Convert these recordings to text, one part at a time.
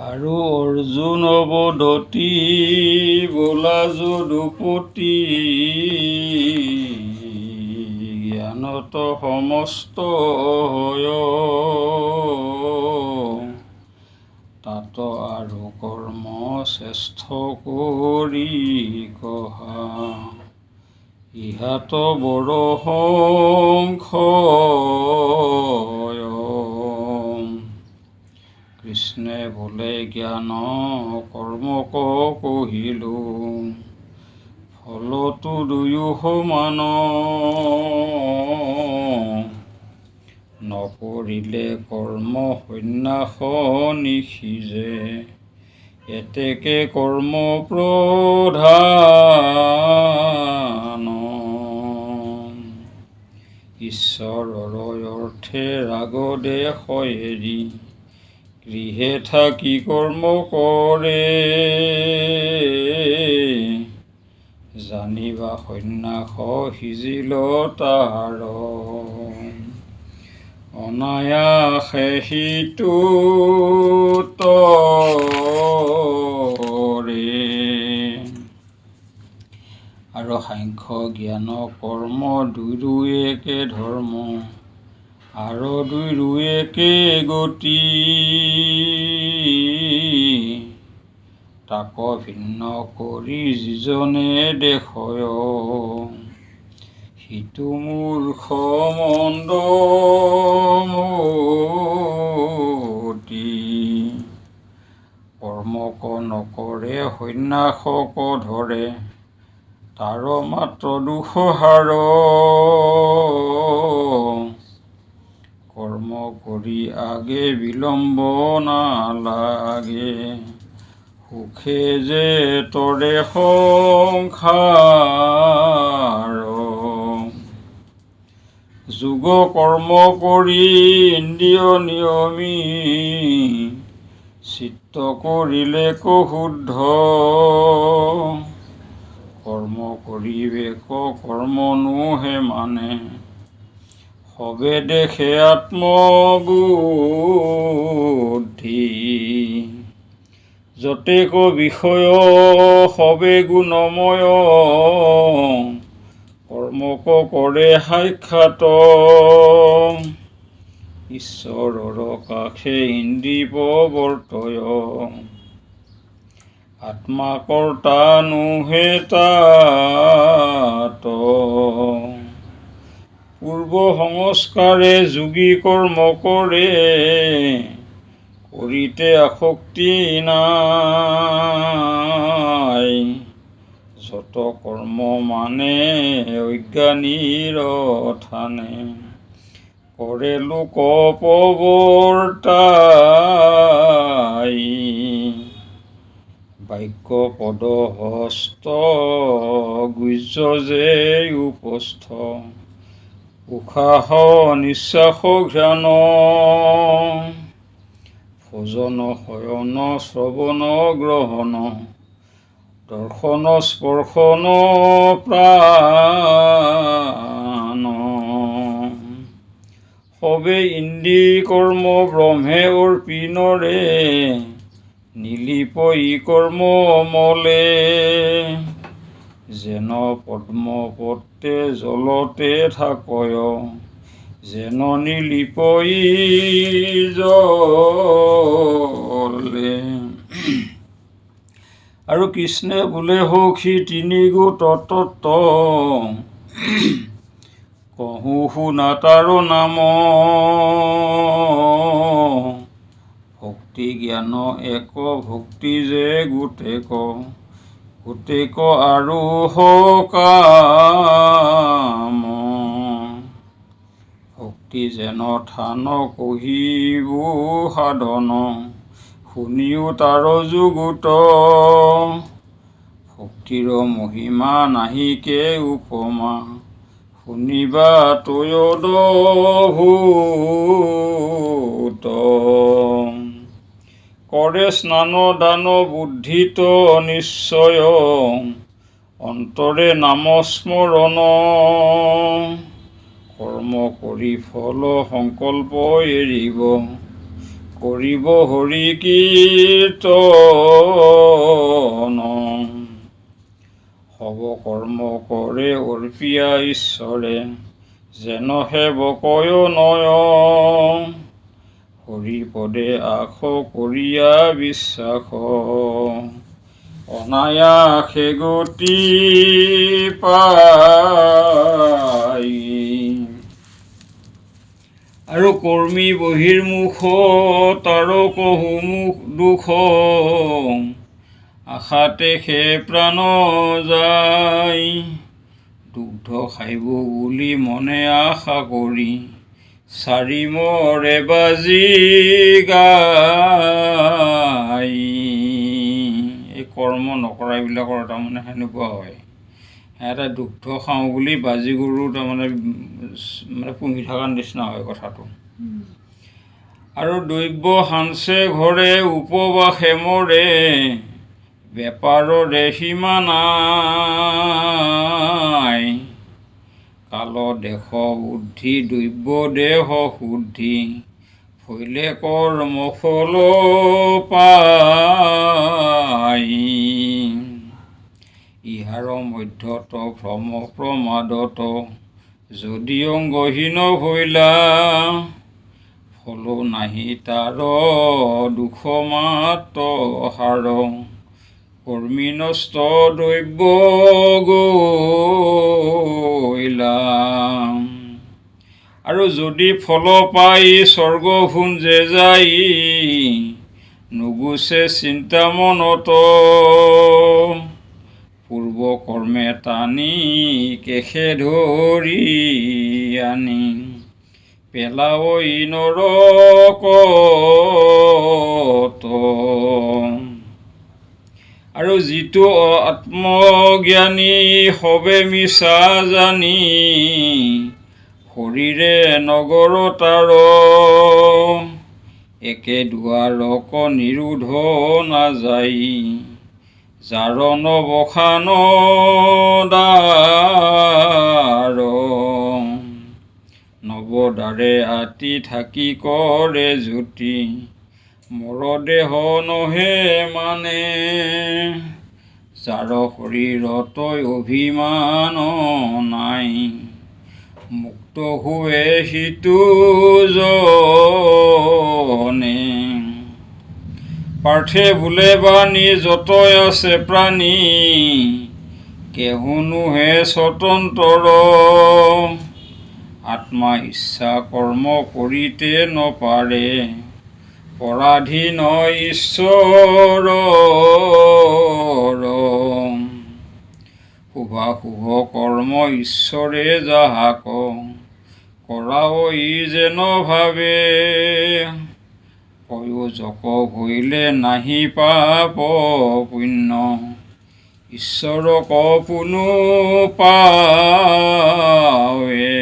আৰু অৰ্জুন বদতি বোলা যদুপতি, জ্ঞানত সমস্ত হয়। তাত আৰু কৰ্ম শ্ৰেষ্ঠ কৰি কহা, ইহাত বৰ সংশয়। কৃষ্ণে বোলে জ্ঞান কৰ্মক কহিলো, ফলতো দুয়ো সমান। নকৰিলে কৰ্ম সন্ন্যাস নিসিজে, এতেকে কৰ্ম প্ৰধান। ঈশ্বৰৰ অৰ্থে ৰাগ দ্বেষ এৰি গৃহে থাকি কৰ্ম কৰে, জানিবা সন্ন্যাস সিজিল তাৰ। অনায়াসে সিটো তৰে। আৰু সাংখ্য জ্ঞান কৰ্ম দুয়ো একে ধৰ্ম, আৰু দুয়ো একে গতি। তাক ভিন্ন কৰি যিজনে দেখয়, সিটো মূৰ্খ মন্দ মতি। কৰ্মক নকৰে সন্ন্যাসক ধৰে, তাৰ মাত্ৰ দোষ হাৰ। কৰ্ম কৰি আগে বিলম্ব নালাগে, সুখে যে তৰে সংসাৰ। যোগ কৰ্ম কৰি ইন্দ্ৰিয় নিয়মি, চিত্ত কৰিলে শুদ্ধ। কৰ্ম কৰিবেক কৰ্ম নোহে মানে, সবে দেখে আত্মবুদ্ধি। যতেক বিষয় সবে গুণময়, কৰ্মক কৰে সাক্ষাৎ। ঈশ্বৰৰ কাষে ইন্দ্ৰিয় বৰ্তয়, আত্মা কৰ্তা নোহে তাত। পূৰ্ব সংস্কাৰে যোগী কৰ্ম কৰে, কৰিতে আসক্তি নাই। যত কৰ্ম মানে অজ্ঞানীৰ থানে, কৰে লোক প্ৰৱৰ্তাই। বাক্য পদ হস্ত গুহ্য যে উপস্থ, উশাহ নিশ্বাস ঘ্ৰাণ। ভোজন শয়ন শ্ৰৱণ গ্ৰহণ, দৰ্শন স্পৰ্শন প্ৰাণ। সবে ইন্দ্ৰি কৰ্ম ব্ৰহ্মে অৰ্পিণৰে, নিলিপ ই কৰ্ম মলে। যেন পদ্ম পত্ৰে জলতে থাকয়, যেন নিলিপ ই জলে। আৰু কৃষ্ণে বোলে সখী তিনি গোট তত্ত্ব, কহো শুনা তাৰ নাম। ভক্তি জ্ঞান এক ভক্তি যে গোটেক, গোটেক আৰু সকাম। ভক্তি যেন থান কহিবো সাধন, শুনিও তাৰ যুগুত। ভক্তিৰ মহিমা নাহিকে উপমা, শুনিবা তয়দভূত। কৰে স্নান দান বুদ্ধিত নিশ্চয়, অন্তৰে নাম স্মৰণ। কৰ্ম কৰি ফল সংকল্প এৰিব, কৰিব হৰি কীৰ্তন। সব কৰ্ম কৰে অৰ্পিয়া ঈশ্বৰে, যেন সেৱকয় নয়। হৰি পদে আশ কৰিয়া বিশ্বাস, অনায়াসে গতি পাই। আৰু কৰ্মী বহিৰ্মুখ, তাৰ কহো মুখ দুখ, আশাতে সে প্ৰাণ যায়। দুগ্ধ খাইব বুলি মনে আশা কৰি, চাৰি মৰে বাজি গাই। এই কৰ্ম নকৰাবিলাকৰ তাৰমানে সেনেকুৱা হয়। সিহঁতে দুগ্ধ খাওঁ বুলি বাজি গৰু তাৰমানে মানে পুহি থকাৰ নিচিনা হয় কথাটো। আৰু দৈব্য সাঞ্চে ঘৰে উপবাসে মৰে, বেপাৰৰে সীমা নাই। কাল দেশ বুদ্ধি দৈব্য দেহ শুদ্ধি, ভৈলে কৰ্ম ফল পাই। ইহাৰ মধ্যত ভ্ৰম প্ৰমাদত, যদি অঙ্গহীন ভৈলা, ফল নাহি তাৰ দুখ মাত্ৰ সাৰ, কৰ্মী নষ্ট দৈব্য গৈলা। আৰু যদি ফল পাই স্বৰ্গ ভুঞ্জে যাই, নুগুচে চিন্তা মনত। পূৰ্ব কৰ্মে টানি কেশে ধৰি আনি, পেলাৱই নৰকত। আৰু যিটো আত্মজ্ঞানী সবে মিছা জানি, শৰীৰে নগৰ তাৰ, একে দুৱাৰক নিৰোধ নাযায়, যাৰ নবখান দ্বাৰ। নৱদ্বাৰে আতি থাকি কৰে জ্যোতি, মৰ দেহ নহে মানে, যাৰ শৰীৰত অভিমান নাই, মুক্ত হোৱে সিটো জনে। পাৰ্থে বোলে বাণী যত আছে প্ৰাণী, কেহো নোহে স্বতন্ত্ৰ। আত্মা ইচ্ছা কৰ্ম কৰিতে নপাৰে, পৰাধীন ঈশ্বৰ। শুভাশুভ কৰ্ম ঈশ্বৰে যাহাক কৰাৱই যেন ভাবে, প্ৰয়োজক ভৈলে নাহি পাপ পুণ্য, ঈশ্বৰক পুনু পাৱে।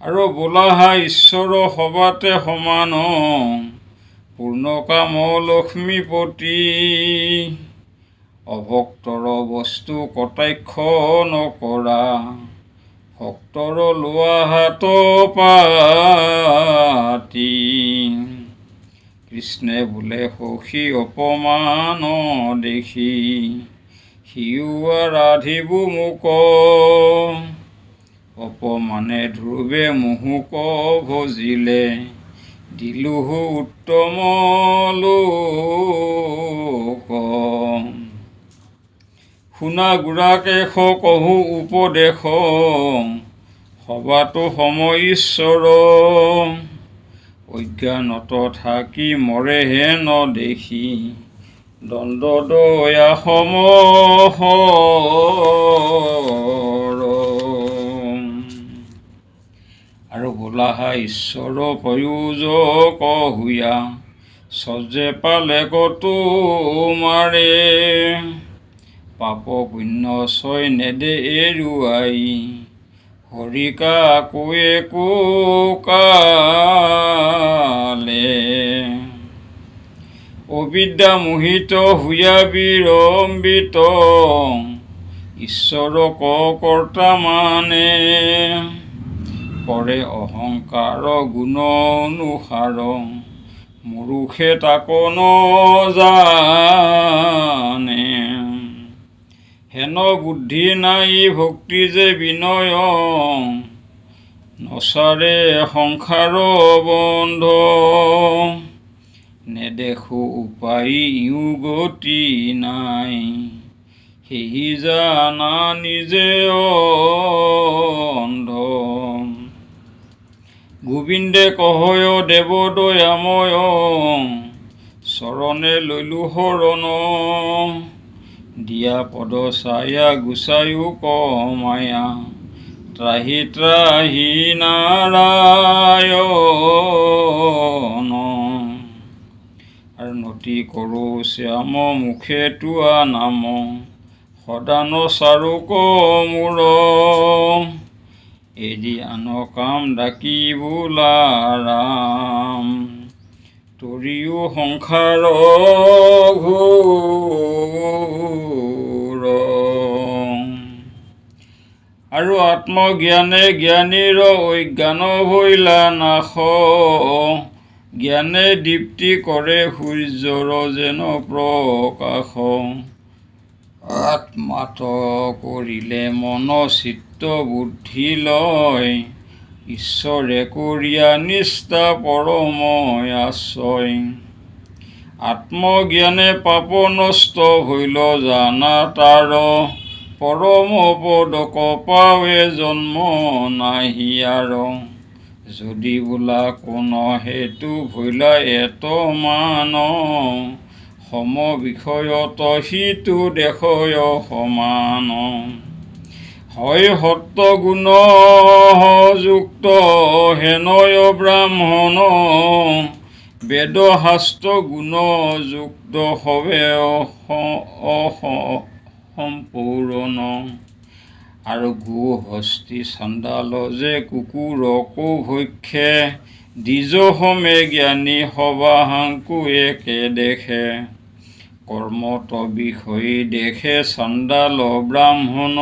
আৰু বোলাহা ঈশ্বৰ সবাতে সমান, পূৰ্ণকাম লক্ষ্মীপতি। অভক্তৰ বস্তু কটাক্ষ নকৰা, ভক্তৰ লোৱা হাত পাতি। কৃষ্ণে বোলে সখী অপমান দেখি, সিও আৰাধিব মোক। অপমানে ধ্ৰুৱে মোহোক ভজিলে, দিলোহো উত্তম লোক। শুনা গুড়াকেশ কহো উপদেশ, সবাতো সম ঈশ্বৰ। অজ্ঞানত থাকি মৰেহে নদেখি, দণ্ড দয়া সম হৰ। আৰু বোলাহা ঈশ্বৰ প্ৰয়োজক হুয়া, সজে পালে কতো মাৰে। পাপ পুণ্য ছয় নেদে এৰুৱাই, হৰিকা কোৱে কালে। অবিদ্যা মোহিত হুয়া বিৰম্বিত, ঈশ্বৰক কৰ্তা মানে। কৰে অহংকাৰ গুণ অনুসাৰ, মূৰুখে তাক নজানে। হেন বুদ্ধি নাই ভক্তি যে বিনয়, নচাৰে সংসাৰ বন্ধ। নেদেখো উপায় ইও গতি নাই, সেহি জানা নিজে অন্ধ। গোবিন্দে কহয় দেৱ দয়াময়, চৰণে লৈলো শৰণ। দিয়া পদ ছায়া গুচায়ো কমায়া, ত্ৰাহি ত্ৰাহি নাৰায়ণ। আৰু নতি কৰোঁ শ্যাম মুখে তোৱা নাম, সদান চাৰুক মোৰ। এৰি আন কাম ডাকি বোলা ৰাম, তৰিও সংসাৰ ঘোৰ। আৰু আত্মজ্ঞানে জ্ঞানীৰ অজ্ঞান ভৈলা নাশ, জ্ঞানে দীপ্তি কৰে সূৰ্যৰ যেন প্ৰকাশ। আত্মাত কৰিলে মন চিত্ত বুদ্ধি লয়, ঈশ্বৰে কৰিয়া নিষ্ঠা পৰম আশ্ৰয়। আত্মজ্ঞানে পাপ নষ্ট ভৈল জানা তাৰ, পৰম পদক পাৱে জন্ম নাহি আৰ। যদি বোলা কোন হেতু ভৈলা এত মান, সম বিষয়ত সিটো দেখয় সমান। হয় সত্ব গুণ যুক্ত হেনয় ব্ৰাহ্মণ, বেদ শাস্ত্ৰ গুণ যুক্ত সবে সম্পূৰণ। আৰু গো হস্তি চাণ্ডাল যে কুকুৰকো ভক্ষে, দ্বিজ সমে জ্ঞানী সবাহাংকো একে দেখে। কৰ্মত বিষয় দেখে চাণ্ডাল ব্ৰাহ্মণ,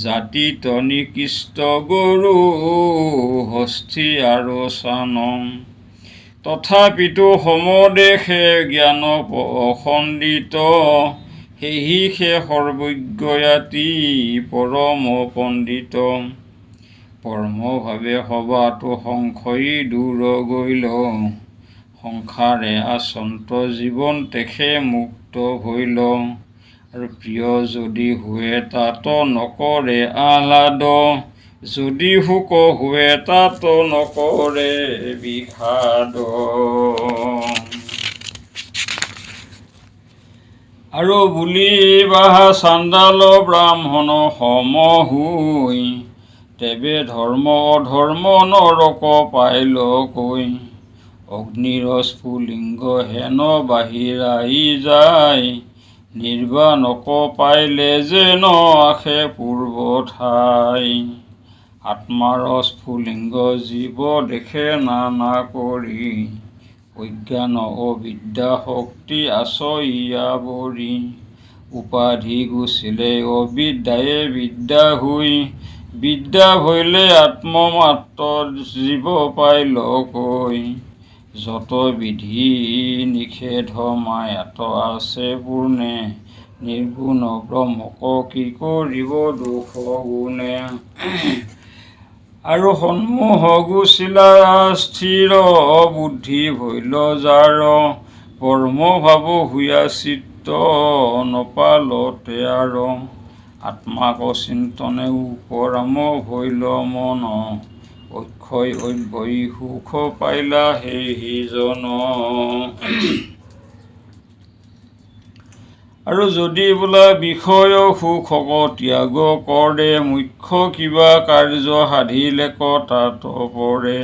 জাতিত নিকৃষ্ট গৰু হস্তি আৰু চান। তথাপিতো সমদেশে জ্ঞান অখণ্ডিত, সেহিসে সৰ্বজ্ঞয়াতি পৰম পণ্ডিত। পৰমভাৱে সবাতো সংশয় দূৰ গৈল, সংসাৰে আচন্ত জীৱন তেখে মুক্ত ভৈল। আৰু প্ৰিয় যদি হোৱে তাত নকৰে আহ্লাদ, যদি শোক হোৱে তাত নকৰে বিষাদ। আৰু বুলিবাহা চাণ্ডাল ব্ৰাহ্মণ সম হুই, তেবে ধৰ্ম অধৰ্ম নৰক পাইল কৈ। অগ্নিৰ স্ফুলিঙ্গ হেন বাহিৰাই যায়, নিৰ্বাণক পাইলে যেন আসে পূৰ্ব ঠাই। আত্মাৰ স্ফুলিঙ্গ জীৱ দেখে নানা কৰি, অজ্ঞান অবিদ্যা শক্তি আছইয়া বৰি। উপাধি গুচিলে অবিদ্যায়ে বিদ্যা হুই, বিদ্যা ভৈলে আত্মমাত্ৰ জীৱ পাইল কৈ। যত বিধি নিষেধ মায়াত আছে পূৰ্ণে, নিৰ্গুণ ব্ৰহ্মক কি কৰিব দোষ গুণে। আৰু সন্মোহ গুচিলা স্থিৰ বুদ্ধি ভৈল যাৰ, ব্ৰহ্মভাৱ হুয়া চিত্ত নপালতে আৰ। আত্মাক চিন্তনে উপৰাম ভৈল মন, অক্ষয় অব্যয়ী সুখ পাইলা সেহি জন। আৰু যদি বোলা বিষয় সুখক ত্যাগ কৰে, মুখ্য কিবা কাৰ্য সাধিলেক তাত পৰে।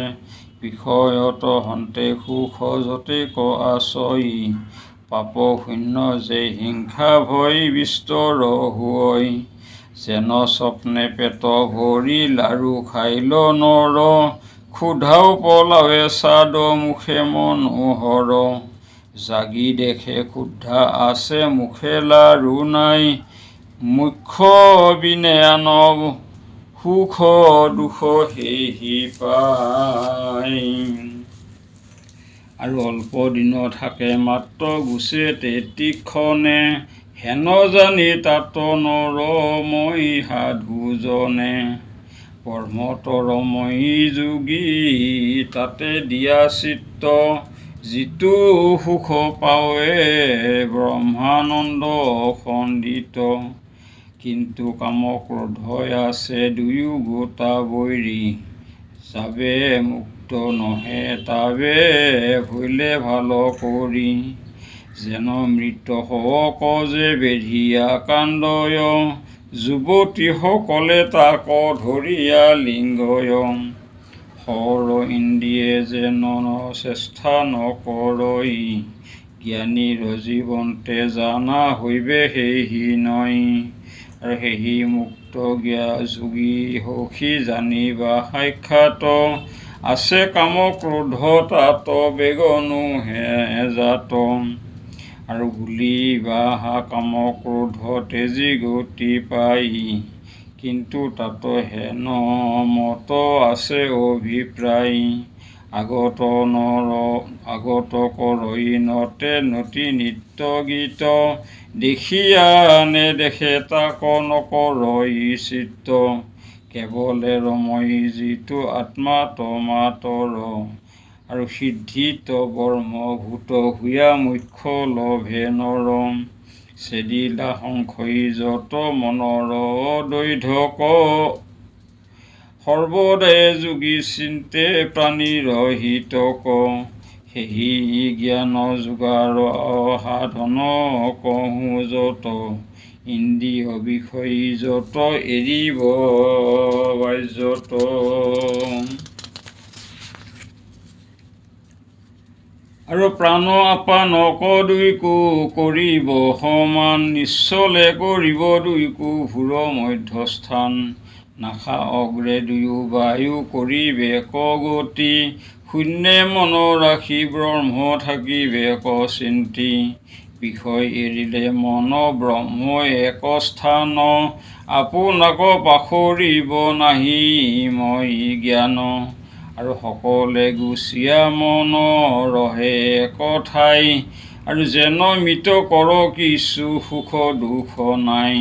বিষয়ত হন্তে সুখ যতেক আছই, পাপ শূন্য যে হিংসা ভয় বিস্তৰ হোৱৈ। যেন স্বপ্নে পেট ভৰি লাৰু খাইল নৰ, ক্ষুধাও পলাৱে স্বাদ মুখে মনোহৰ। জাগি দেখে ক্ষুধা আছে মুখে লাৰু নাই, মুখ্য বিনে আন সুখ দুখ সেহি পাই। আৰু অল্প দিন থাকে মাত্ৰ গুচে তেতিক্ষণে, হেন জানি তাত নৰমৈ সাধুজনে। ব্ৰহ্মত ৰমৈ যোগী তাতে দিয়া চিত্ত, যিটো সুখ পাৱে ব্ৰহ্মানন্দ খণ্ডিত। কিন্তু কাম ক্ৰোধ আছে দুয়ো গোটা বৈৰী, যাবে মুক্ত নহে তাবে ভৈলে ভাল কৰি। যেন মৃত শৱক যে বেধিয়া কান্দয়, যুৱতীসকলে তাক ধৰিয়া লিংগয়। সৰ ইন্দ্ৰিয়ে যেন চেষ্টা নকৰই, জ্ঞানীৰ জীৱন্তে জানা হৈবে সেহি নয়। আৰু সেহি মুক্ত যোগী সখী জানিবা সাক্ষাৎ, আছে কাম ক্ৰোধ তাত বেগনো হে জাত। আৰু বুলিবা কাম ক্ৰোধ তেজি গতি পাই, কিন্তু তাত হেন মত আছে অভিপ্ৰায়। আগত নৰ আগত কৰৈ নতে নতি নৃত্য গীত, দেখিয়া নেদেখে তাক নকৰৈ চিত্ত। কেৱলে ৰমৈ যিটো আত্মা তমাতৰ, আৰু সিদ্ধিত ব্ৰহ্মভূত হুয়া মোক্ষ লভে নৰ। ছেদিলা সংশয় যত মনৰ দৈধক, সৰ্বদায়ে যোগী চিন্তে প্ৰাণীৰ হিতক। সেহি জ্ঞান যোগাৰ সাধন কহো যত, ইন্দ্ৰিয় বিষয় যত এৰিব বাহ্যত। আৰু প্ৰাণ আপানক দুইকো কৰিব সমান, নিশ্চলে কৰিব দুইকো ভূৰ মধ্যস্থান। নাসা অগ্ৰে দুয়ো বায়ু কৰিবে গতি, শূন্যে মন ৰাখি ব্ৰহ্ম থাকিবে চিন্তি। বিষয় এৰিলে মন ব্ৰহ্ম এক স্থান, আপোনাক পাসৰিব নাহি মই জ্ঞান। আৰু সকলে গুচিয়া মন ৰহে এক ঠাই, আৰু যেন মৃত কৰ কিছু সুখ দুখ নাই।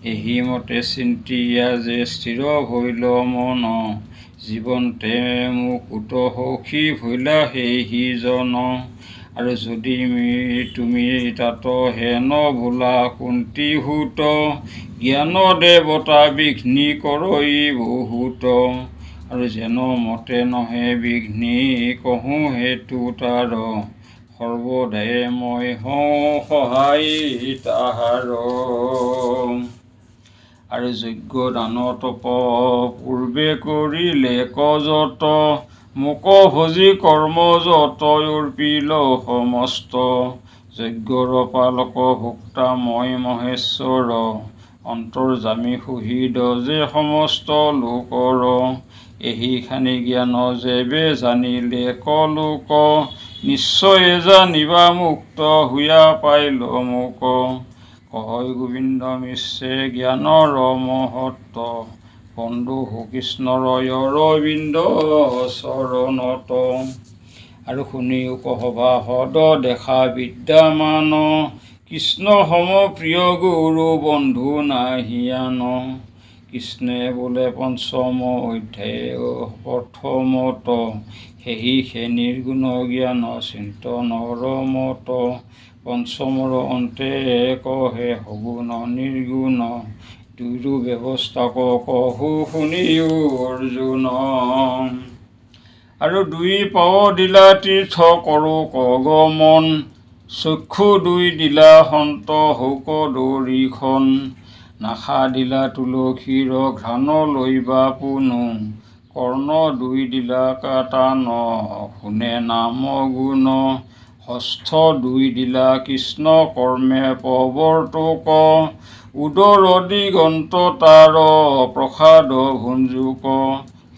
এহিমতে চিন্তিয়া যে স্থিৰ ভৈল মন, জীৱন্তে মুকুত সখী ভৈলা সেহি জন। আৰু যদি তুমি তাত হেন বোলা কুন্তী সুত, জ্ঞান দেৱতা বিঘ্নি কৰৈ বহুত। আৰু যেন মতে নহে বিঘ্নি কহোঁ হেতু তাৰ, সৰ্বদায়ে মই হওঁ সহায় তাহাৰ। আৰু যজ্ঞ দান তপ পূৰ্বে কৰিলে যত, মোক ভজি কৰ্ম যত অৰ্পিল সমস্ত। যজ্ঞৰ পালক ভোক্তা মই মহেশ্বৰ, অন্তৰ্যামী সুহৃদ যে সমস্ত লোকৰ। এহিখানি জ্ঞান যেবে জানিলে লোক, নিশ্চয়ে জানিবা মুক্ত হুয়া পাইল মোক। কয় গোবিন্দ মিশ্ৰে জ্ঞানৰ মহত্ব, বন্ধু কৃষ্ণৰ অৰবিন্দ চৰণত। আৰু শুনিও সভাসদ দেখা বিদ্যমান, কৃষ্ণ সম প্ৰিয় গুৰু বন্ধু নাহি আন। কৃষ্ণে বোলে পঞ্চম অধ্যায় প্ৰথমত, সেহি সে নিৰ্গুণ জ্ঞান চিন্তনৰ মত। পঞ্চমৰ অন্তে কহে সগুণ নিৰ্গুণ, দুয়ো ব্যৱস্থাক কহো শুনিও অৰ্জুন। আৰু দুই পাৱ দিলা তীৰ্থ কৰো গমন, চক্ষু দুই দিলা সন্ত হৌক দৰিখন। নাসা দিলা তুলসীৰ ঘ্ৰাণ লৈবা পুনু, কৰ্ণ দুই দিলা কাটান শুনে নাম গুণ। হস্ত দুই দিলা কৃষ্ণ কৰ্মে প্ৰৱৰ্তক, উদৰ দিগন্ত তাৰ প্ৰসাদ ভুঞ্জুক।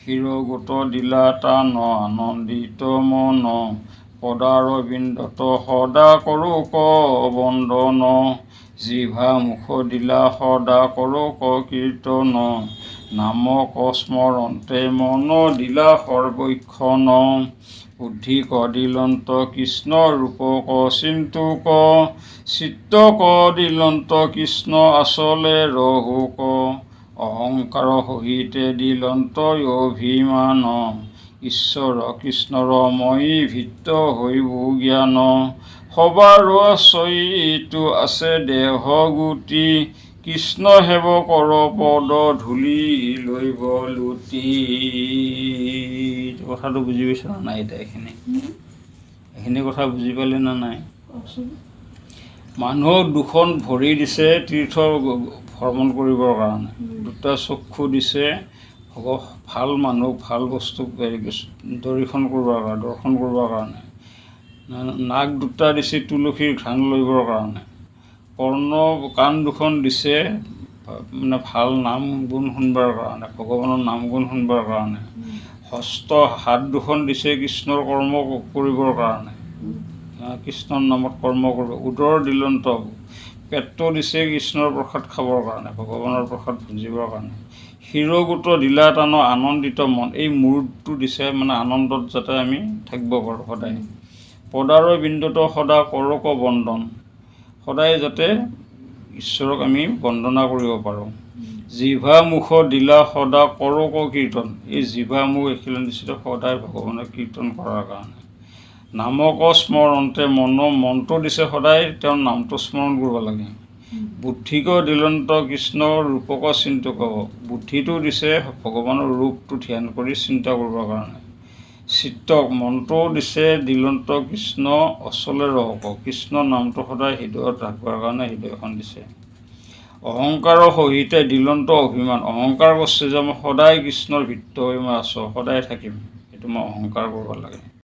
শিৰগোট দিলা তান আনন্দিত মন, পদাৰবিন্দত সদা কৰোক বন্দন। জিভা মুখ দিলা সদা কৰোক কীৰ্তন, নামক স্মৰণতে মন দিলা সৰ্বক্ষণ। বুদ্ধিক দিলন্ত কৃষ্ণ ৰূপক চিন্তুক, চিত্তক দিলন্ত কৃষ্ণ আচলে ৰহুক। অহংকাৰ সহিতে দিলন্ত অভিমান, ঈশ্বৰ কৃষ্ণৰ মই ভিত্ত হৈবো জ্ঞান। সবাৰো আশ্ৰয় ইটো আছে দেহ গুটি, কৃষ্ণ সেৱকৰ পদ ধূলি লৈব লুটি। কথাটো বুজি পাইছ না নাই? এতিয়া এইখিনি এইখিনি কথা বুজি পালি নে নাই? কওকচোন। মানুহক দুখন ভৰি দিছে তীৰ্থ ভ্ৰমণ কৰিবৰ কাৰণে, দুটা চক্ষু দিছে ভাল মানুহক ভাল বস্তু দৰ্শন কৰিবৰ কাৰণে, দৰ্শন কৰিবৰ কাৰণে, নাক দুটা দিছে তুলসীৰ ঘ্ৰাণ লৈবৰ কাৰণে, কৰ্ণ কাণ দুখন দিছে মানে ভাল নাম গুণ শুনবাৰ কাৰণে, ভগৱানৰ নাম গুণ শুনবাৰ কাৰণে, হস্ত হাত দুখন দিছে কৃষ্ণৰ কৰ্ম কৰিবৰ কাৰণে, কৃষ্ণৰ নামত কৰ্ম কৰিব, উদৰ দিলন্ত পেটটো দিছে কৃষ্ণৰ প্ৰসাদ খাবৰ কাৰণে, ভগৱানৰ প্ৰসাদ ভুঞ্জিবৰ কাৰণে, শিৰগোট দিলা টান আনন্দিত মন, এই মূৰটো দিছে মানে আনন্দত যাতে আমি থাকিব পাৰোঁ সদায়, পদাৰ বিন্দুত সদা কৰক বন্দন, সদায় যাতে ঈশ্বৰক আমি বন্দনা কৰিব পাৰোঁ, জিভা মুখ দিলা সদা কৰক কীৰ্তন, এই জিভা মুখ এইখিনি দিছে সদায় ভগৱানক কীৰ্তন কৰাৰ কাৰণে, নামক স্মৰণতে মন মনটো দিছে সদায় তেওঁৰ নামটো স্মৰণ কৰিব লাগে, বুদ্ধিক দিলন্ত কৃষ্ণ ৰূপক চিন্তক, বুদ্ধিটো দিছে ভগৱানৰ ৰূপটো ধ্যান কৰি চিন্তা কৰিবৰ কাৰণে, চিত্তক মনটোও দিছে দিলন্ত কৃষ্ণ অচলে ৰহক, কৃষ্ণ নামটো সদায় হৃদয়ত ৰাখিবৰ কাৰণে হৃদয়খন দিছে, অহংকাৰৰ সহিতে দিলন্ত অভিমান, অহংকাৰ কৰিছে যে মই সদায় কৃষ্ণৰ ভিত্ত হৈ মই আছোঁ, সদায় থাকিম, সেইটো মই অহংকাৰ কৰিব লাগে।